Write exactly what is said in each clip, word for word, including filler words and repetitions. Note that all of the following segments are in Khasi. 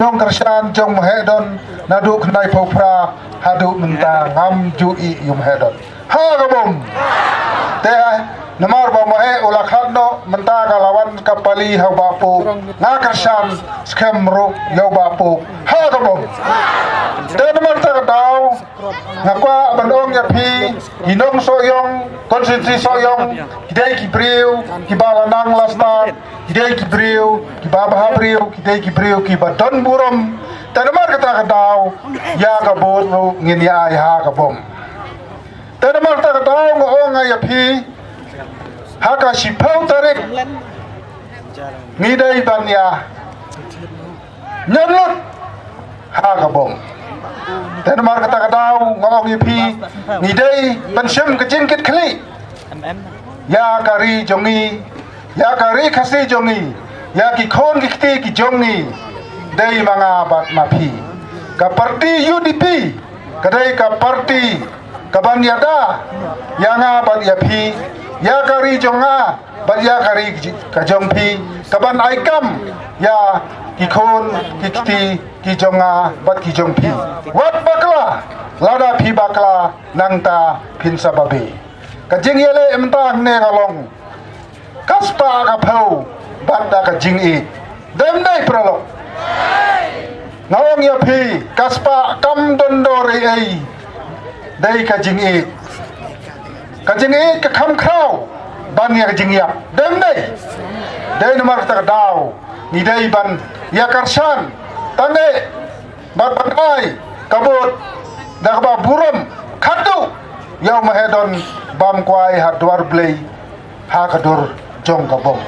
jong Kyrshan, jong Maheh Don, naduh khyndai phew phra haduh mynta ngam ju ïohi ïa u Maheh Don. Ha ka bom. Te namar ba Maheh u la khlad noh, mynta ka la wan ka pali ha u Bah Pop. Nga Kyrshan skhem ruh ïa u Bah Pop. Ha ka bom. Te namar kata ka daw, nga kwah ban ong ïa phi, ki nong Sohiong, konstituensi Sohiong, ki dei ki briew kiba la nang la stad, ki dei ki briew kiba bha briew, ki dei ki briew kiba don burom. Te namar kata ka daw, ïa ka vote ruh ngin ïa ai ha ka bom. Te namar kata ka daw nga ong ïa phi, ha ka shiphew tarik ngi dei ban ïa ñiewlut ha ka bom. Te namar kata ka daw nga ong ïa phi, ngi dei ban shim ka jingkitkhlieh ïa ka ri jong ngi, ïa ka ri Khasi jong ngi, ïa ki khun ki kti ki jong ngi. Dei ma nga bad ma phi. Ka parti U D P ka dei ka parti kaban ïada ïa nga bad ïa phi, ïa ka ri jong nga bad ïa ka ri ka jong phi, kaban ai kam ïa ki khun ki kti ki jong nga bad ki jong phi. Wat bakla, lada phi bakla nangta phin sa babe. Ka jingïaleh mynta hangne ka long ka spah ka phew bad da ka jingïeit. Dei ym dei paralok? Nga ong ïa phi, ka spah kam don dor ei ei. Dei ka jingïeit. Ka jingïeit ka kham khraw ban ïa ka jingïap. Dei ym dei? Dei namar kata ka daw ngi dei ban ïa Kyrshan tang eh bad ban ai ka vote da kaba burom khadduh ïa u Maheh Don bam kwai ha dwar Blei ha ka dur jong ka bom.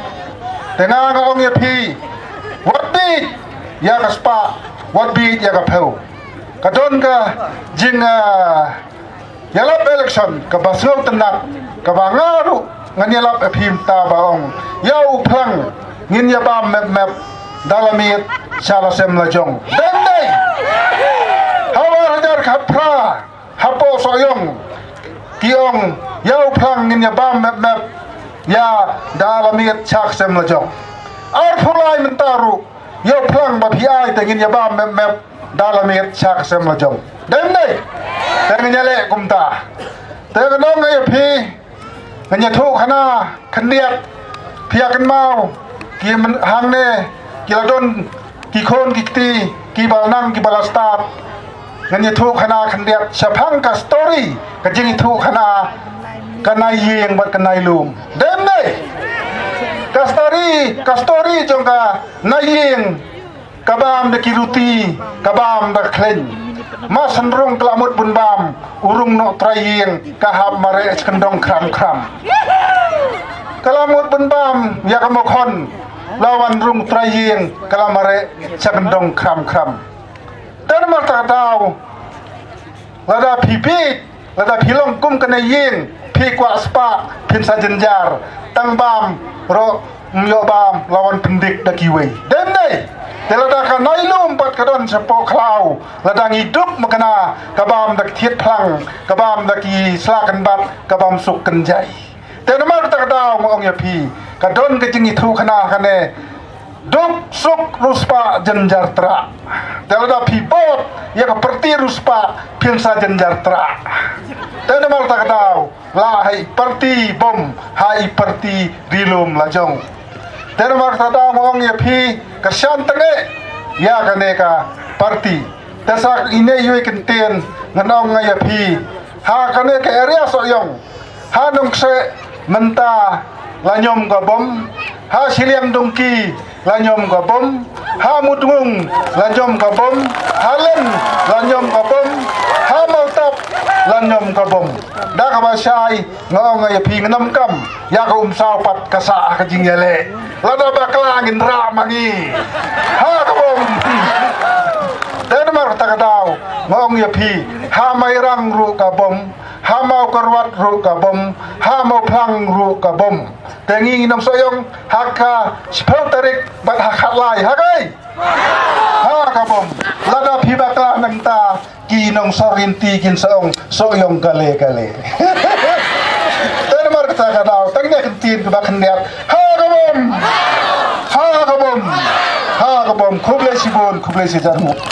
Te nga nga ong ïa phi, wat bieit ïa ka spah, wat bieit ïa ka phew. Ka don ka jing, ah, ïalap election kaba sngewtynnat, kaba nga ruh ngan ïalap ïa phi mynta ba ong ïa u Phlang ngin ïa bam mep mep da la miet sha la sem la jong. Dei ym dei? Ha u ar hajar khatphra hapoh Sohiong ki ong ïa u Phlang ngin ïa bam mep mep ïa da la miet sha la sem la jong. Arphew lai mynta ruh ïa u Phlang ba phi ai te ngin ïa bam mep mep da la miet sha la sem la jong. Dei ym dei? Te ngin ïaleh kumta. Te ka nong ïa phi, ngin ïathuh khana khyndiat, phi ïa kynmaw, ki myn-, hangne ki la don ki khun ki kti kiba la nang kiba la stad. Ngin ïathuh khana khyndiat shaphang ka story, ka jingïathuh khana ka Naiïing bad ka Nailum. Dei ym dei? Ka story, ka story jong ka Naiïing ka bam da ki ruti, ka bam da ka khleiñ. Mar shen rung ka la mut bun bam, u rung noh trai ïing, ka hap mareh sha kyndong khram khram. Ka la mut bun bam ïa ka Mukhon, la wan rung trai ïing, ka la mareh sha kyndong khram khram. Te namar kata ka daw, lada phi bieit, lada phi long kum ka Naiïing, phi kwah spah, phin sa jynjar, tang bam ruh ym ïoh bam, la wan pyndik da kiwei. Dei ym dei? Te lada ka Nailum pat ka don shapoh khlaw, lada ngi duk makna, ka bam da ki thied phlang, ka bam da ki sla kynbat, ka bam suk kynjai. Te namar kata ka daw nga ong ïa phi, ka don ka jingïathuh khana kane, duk suk riewspah jynjar trah. Te lada phi bud ïa ka parti riewspah phin sa jynjar trah. Te namar kata ka daw, la ha i parti bom, ha i parti ri lum la jong. Te namar kata ka daw nga ong ïa phi, Kyrshan tang eh ïa kane ka parti. Te sa ine iwei kyntien ngan ong ïa phi, ha kane ka area Sohiong, ha Nongkseh mynta la ñiom ka bom, ha Shiliang Dungki la ñiom ka bom, ha Mutngung la ñiom ka bom, ha Len la ñiom ka bom, ha Mawtap la ñiom ka bom. Da kaba shai nga ong ïa phi, ngin ym kam ïa ka Umsaw pat ka sah ha ka jingïaleh. Lada bakla ngin rah ma ngi. Ha ka bom. Te namar kata ka daw nga ong ïa phi, ha Mairang ruh ka bom, ha Mawkyrwat ruh ka bom, ha Mawphlang ruh ka bom. Te ngi nong Sohiong ha ka shiphew tarik bad ha khatlai, ha kaei? Ha ka bom. Lada phi bakla nangta, ki nong Sohryntih kin sa ong, Sohiong kale kale. Te namar kata ka daw, tang ine i kyntien kaba khyndiat. Ha ka bom. Ha ka bom. Ha Ka bom, khublei shibun, khublei shihajar.